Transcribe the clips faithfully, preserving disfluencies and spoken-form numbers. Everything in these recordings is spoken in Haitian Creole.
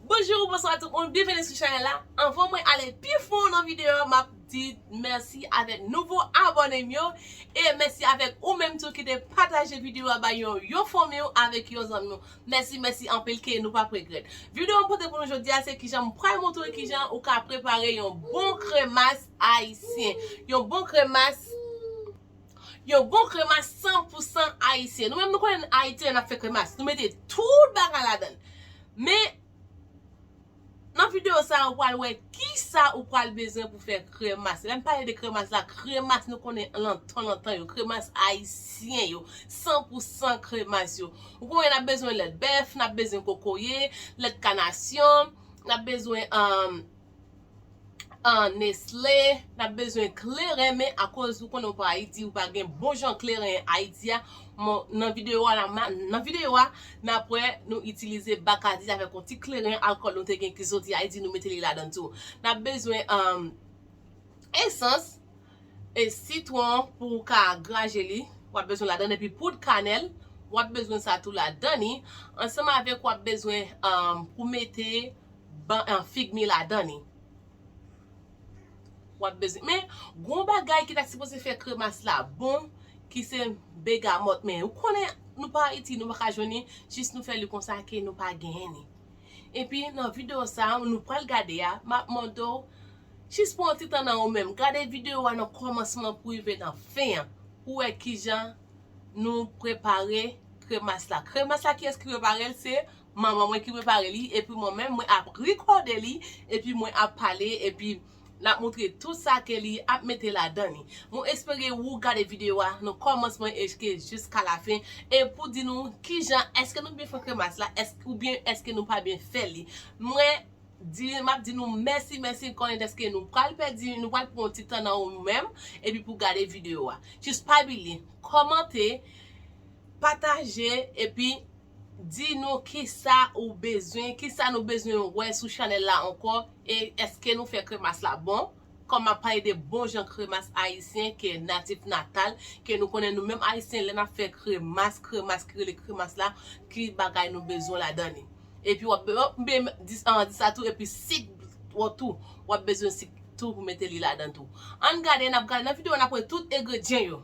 Bonjou, bonswa tout moun, byenveni sou chanèl la. Anvan mwen ale pi fon nan videyo a, m ap di mèsi avèk nouvo abòne m yo. E mèsi avèk ou menm tou ki te pataje videyo a bay yon, yon fanmi w avèk yon zanmi w. Mèsi, mèsi anpil ke nou p ap regrèt. Videyo m pote pou nou jodi a, se kijan m pral montre kijan ou ka prepare yon bon kremas ayisyen. Yon bon kremas, yon bon kremas san pou san ayisyen. Nou menm nou konnen Ayiti, lè n ap fè kremas, nou mete tout bagay ladan l. Men, nan videyo sa a, ou pral wè kisa ou pral bezwen pou fè kremas. Lè m pale de kremas la, kremas nou konnen lontan, lontan yo, kremas ayisyen yo, san pou san kremas yo. Ou konnen n ap bezwen lèt bèf, n ap bezwen kokoye, lèt kanasyon, n ap bezwen, um, an Nestle, n ap bezwen kleren, men akoz ou konnen ou pa Ayiti, ou pa gen bon jan kleren Ayiti a, mon, nan videyo a, nan, nan videyo a, n ap wè nou itilize Bacardi avèk yon ti kleren alkòl nou te gen ki soti Ayiti, nou mete li ladan tou. N ap bezwen, um, esans, e sitwon pou w ka graje li, w ap bezwen ladan, epi poud kanèl, w ap bezwen sa tou ladan li, ansanm avèk w ap bezwen, um, pou mete ban, an, fig mi ladan li. W ap bezwen. Men, gon bagay ki ta sipoze fè kremas la bon, ki se begamòt. Men, ou konnen, nou pa Ayiti, nou pa ka jwenn li, jis nou fè li konsa ke nou pa genyen li. Epi, nan videyo sa a, nou pral gade a, m ap mande w, jis pran yon ti tan nan ou menm, gade videyo a nan kòmansman pou rive nan fen an, pou wè kijan nou prepare kremas la. Kremas la, kiyès ki prepare l? Se manman mwen ki prepare li, epi mwen menm, mwen ap rekòde li, epi mwen ap pale, epi n ap montre tout sa ke li ap mete ladan li. Mwen espere ou gade videyo a nan kòmansman eske jiska lafen, e pou di nou kijan èske nou byen fè kremas la, èske, oubyen èske nou pa byen fè li. Mwen di, m ap di nou mèsi, mèsi, konnen dèske nou pral pèdi, nou pral pran yon ti tan nan ou menm, epi pou gade videyo a. Jis pa bliye, kòmante, pataje, epi di nou kisa ou bezwen, kisa nou bezwen wè sou chanèl la ankò, e èske nou fè kremas la bon? Kòm m ap pale de bon jan kremas ayisyen, ke natif natal, ke nou konnen nou menm ayisyen, lè n ap fè kremas, kremas ki rele kremas la, ki bagay nou bezwen ladan li. Epi w ap be-, w ap be-, di, an, di sa tou, epi sik w tou, w ap bezwen sik tou pou mete li ladan tou. Ann gade, n ap gade nan videyo, n ap wè tout engredyan yo.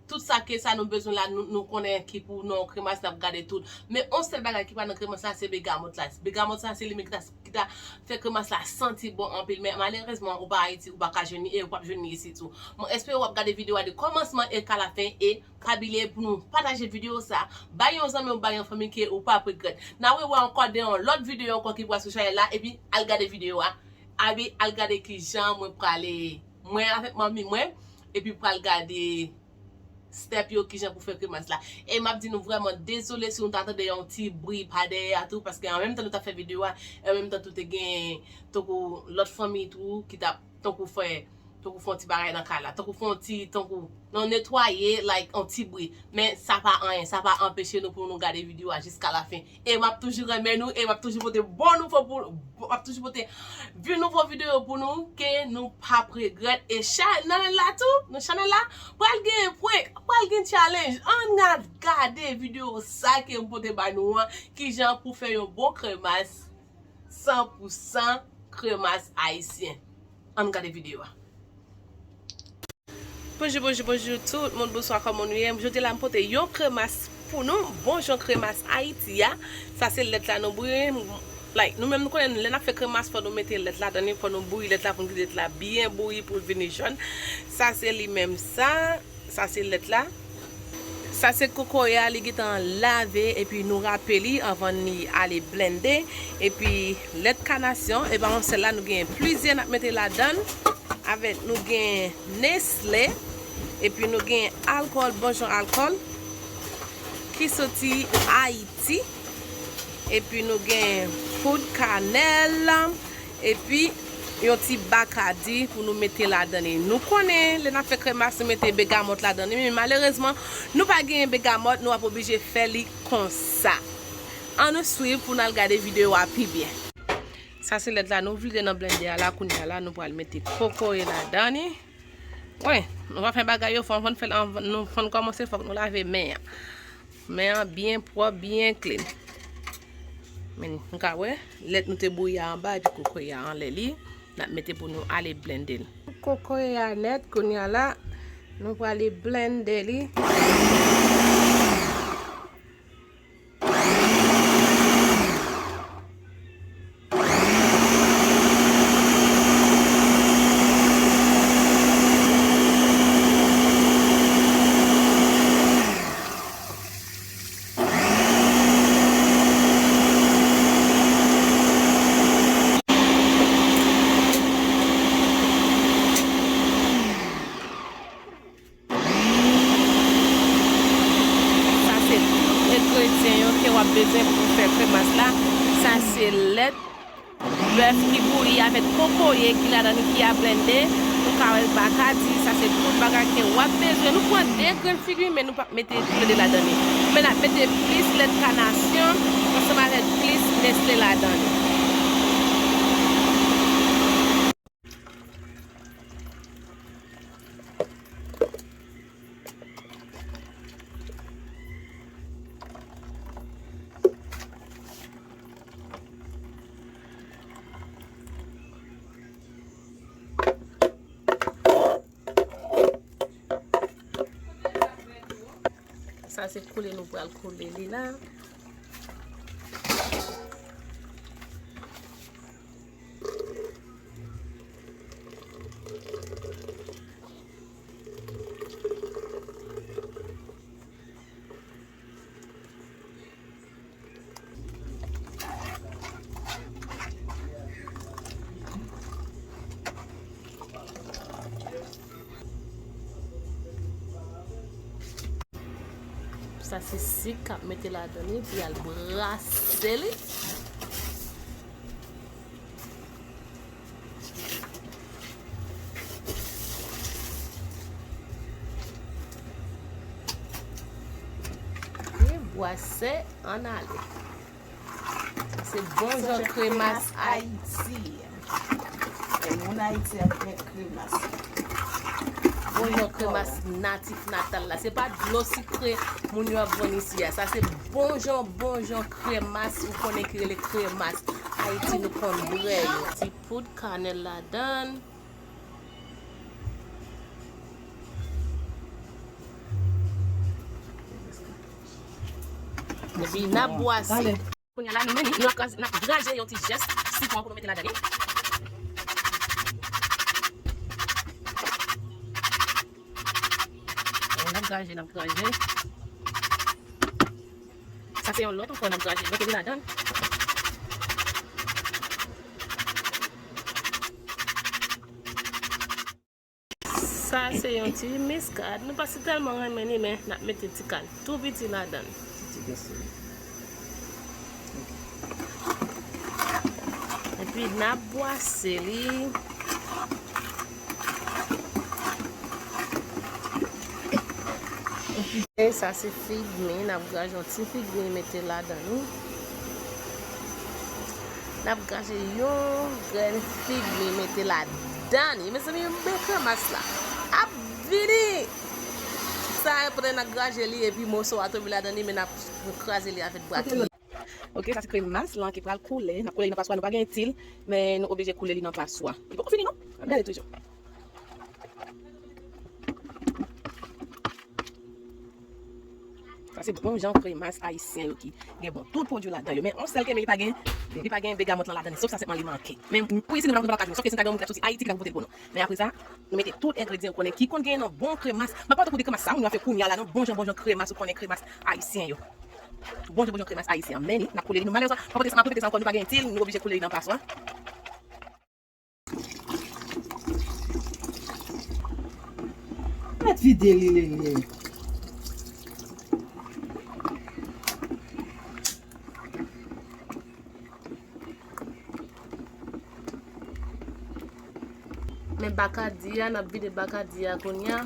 Tout sa ke sa nou bezwen la, nou, nou konnen ki pou nan kremas, n ap gade tout. Men yon sèl bagay ki pa nan kremas la, se begamòt la. Begamòt sa, se li menm ki ta, ki ta fè kremas la santi bon anpil. Men malerezman, ou pa Ayiti, ou pa ka jwenn li, e ou p ap jwenn li isit tou. Mwen espere w ap gade videyo a de kòmansman e ka lafen, e pa bliye pou nou pataje videyo sa, bay yon zanmi ou bay yon fanmi ke ou p ap regrèt. N a rewè ankò de yon lòt videyo ankò ki pral sou chanèl la, epi al gade videyo a. Abi, al gade kijan mwen prale, mwen avèk manmi mwen, epi pral gade step yo, kijan pou fè kremas la. E m ap di nou vrèman dezole si nou ta tande yon ti bri pa dèyè a tou, paske an menm tan nou t ap fè videyo a, e an menm tan tou te gen tankou lòt fanmi tou ki t ap tankou fè, tankou fè yon ti bagay nan kay la, tankou fè yon ti, tankou nan netwaye, like, yon ti bri. Men sa pa anyen, sa pa anpeche nou pou nou gade videyo a jiska lafen. E m ap toujou renmen nou, e m ap toujou pote bon nouvo pou, m ap toujou pote vi-, nouvo videyo pou nou, ke nou p ap regrèt. E chanèl la tou, nan chanèl la, pral gen prank, pral gen challenge. Ann al gade videyo sa ke m pote ba nou an, kijan pou fè yon bon kremas, san pou san kremas ayisyen. Ann gade videyo a. Bonjou, bonjou, bonjou tout moun, bonswa, kòman nou ye? Jodi la m pote yon kremas pou nou, bon jan kremas Ayiti a. Sa se lèt la nou bouyi, like, nou menm nou konnen lè n ap fè kremas fò nou mete lèt ladan li, fò nou bouyi lèt la pou nou kite lèt la byen bouyi pou l vini jòn. Sa se li menm sa, sa se lèt la. Sa se kokoye a, li gentan lave, epi nou rape li anvan li ale blende. Epi lèt kanasyon, e pa yon sèl la, nou gen plizyè n ap mete ladan l. Avèk nou gen Nestle, epi nou gen alkòl, bon jan alkòl, ki soti Ayiti. Epi nou gen poud kanèl, epi yon ti Bacardi pou nou mete ladan li. Nou konnen, lè n ap fè kremas, nou mete begamòt ladan li, men malerezman, nou pa genyen begamòt, nou ap oblije fè li konsa. Ann nou swiv pou n al gade videyo a pi byen. Sa se lèt la, nou vide nan blende a la, kounye a la, nou pral mete kokoye ladan li. Wi, nou pa fè bagay yo, fò n fè l anvan, nou, fò n kòmanse, fòk nou lave men an. Men an byen pwòp, byen clean. Men nou ka wè, lèt nou te bouyi a anba, epi kokoye a anlè li. N ap mete pou nou ale blende l. Kokoye a nèt, kounye a la, nou prale blende li. Sa se tout engredyan yo ke w ap bezwen pou fè kremas la. Sa se lèt bèf ki bouyi avèk kokoye ki ladan li, ki a blende. Nou ka wè bakaji, sa se tout bagay ke w ap bezwen. Nou pran de grenn figi, men nou p ap mete tou le de ladan li. Men n ap mete plis lèt kanasyon ansanm avèk plis Nestle ladan li. Sa se koule nou pral koule li la. Sa se sik k ap mete ladan li, pou y al brase li. E bwase, ann ale. Se bon jan kremas Ayiti. E moun Ayiti ap fè kremas. Bon jan kremas natif natal la. Se pa dlo sikre moun yo ap vann isi a. Sa se bon jan, bon jan kremas ou konnen ki rele kremas Ayiti nou konn bwè yo. Ti poud kanèl ladan. Epi n ap bwase. Kounye a la, nou mennen, nou ap kraze, n ap graje yon ti zès sitwon pou nou mete ladan li. N ap graje, n ap graje. Sa se yon lòt ankò n ap graje. Mete li ladan. Sa se yon ti miskad. Nou pa si tèlman renmen li, men n ap mete ti kal tou piti ladan l. Ti, ti pèse. Epi n ap bwase li. E sa se fig mi, n ap graje yon ti fig mi mete ladan li. N ap graje yon grenn fig mi mete ladan li. Mezanmi, men kremas la ap vini. Sa e pandan n ap graje li epi moso a tonbe ladan li, men n ap kraze li avèk bra ki. Ok, sa se kremas lan ki pral koule. N ap koule li nan paswa, nou pa gen til, men nou oblije koule li nan paswa. Li poko fini non. N ap gade toujou. Sa se bon jan kremas ayisyen yo ki gen bon tout pwodui ladan yo. Men yon sèl ke men li pa gen, li pa gen begamot lan ladan li, sof sa sèlman li manke. Men pou isi nou pa konn pa ka jwenn, sof ke si n ta gen yon moun ki t ap soti Ayiti ki t ap pote l pou nou. Men apre sa, nou mete tout engredyan yo konnen ki konn genyen nan bon kremas. M ap pale tankou de kremas sa moun yo ap fè kounye a la non, bon jan, bon jan kremas, ou konnen kremas ayisyen yo. Bon jan, bon jan kremas ayisyen an. Men li, n ap koule li nou. Malerezman, pa pote sa, m ap repete sa ankò, nou pa gen til, nou oblije koule li nan paswa. Mèt vide li, Lele. Men bakadi a, n ap vide bakadi a kounye a.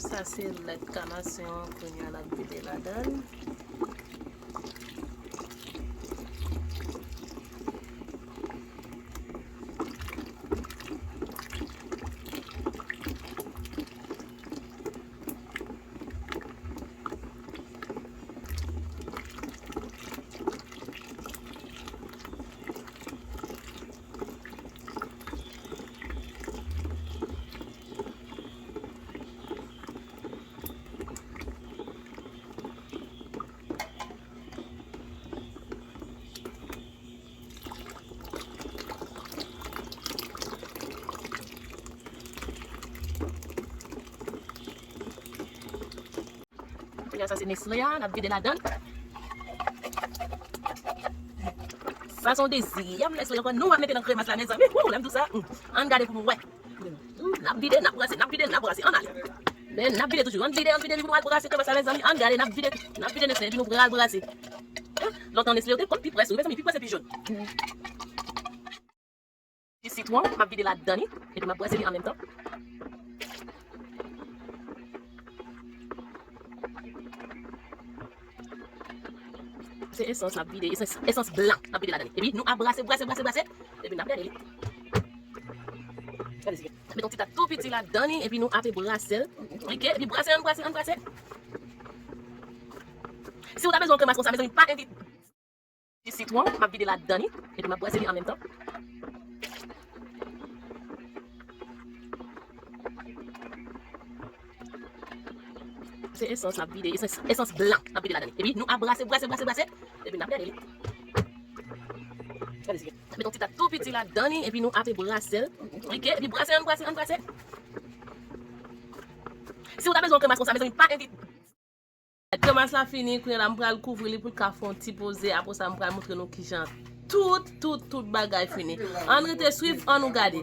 Sa se lèt kanasyon an kounye a, n ap vide ladan l. Kounye a sa se Nestlé a, n ap vide ladan. Sa se yon dezyèm Nestlé ankò nou ap mete nan kremas la, mezanmi. Wou, lè m di w sa, hmm. Ann gade pou nou wè. N ap vide, n ap brase, n ap vide, n ap brase. Ann ale. Men n ap vide toujou. Ann vide, ann vide, epi pou nou al brase kremas la, mezanmi. Ann gade, n ap vide, n ap vide Nestlé, epi nou pral brase. Lòt nan Nestlé yo te konn pi près, wi, mezanmi, pi près epi jòn. Ji sitwon, m ap vide ladan li, epi m ap brase li an menm tan. Se esans n ap vide, esans, esans blan n ap vide ladan li. Epi nou ap brase, brase, brase, brase, epi n ap gade li. Gade si. Met yon ti tak tou piti ladan li, epi nou ap brase l. Ok, epi brase, ann brase, ann brase. Si w ta bezwen yon kremas konsa, mezanmi, pa envite. Ji sitwon, m ap vide ladan li, epi m ap brase li an menm tan. Se esans n ap vide, esans, esans blan n ap vide ladan li. Epi nou ap brase, brase, brase, brase, epi n ap gade li. Gade si. Met yon ti tak tou piti ladan li, epi nou ap brase l. Ok, epi brase, ann brase, ann brase. Si w ta bezwen yon kremas konsa, mezanmi, pa envite. Kremas la fini, kounye a la m pral kouvri li pou l ka fè yon ti poze. Apre sa, m pral montre nou kijan tout, tout, tout bagay fini. Ann rete swiv, ann nou gade.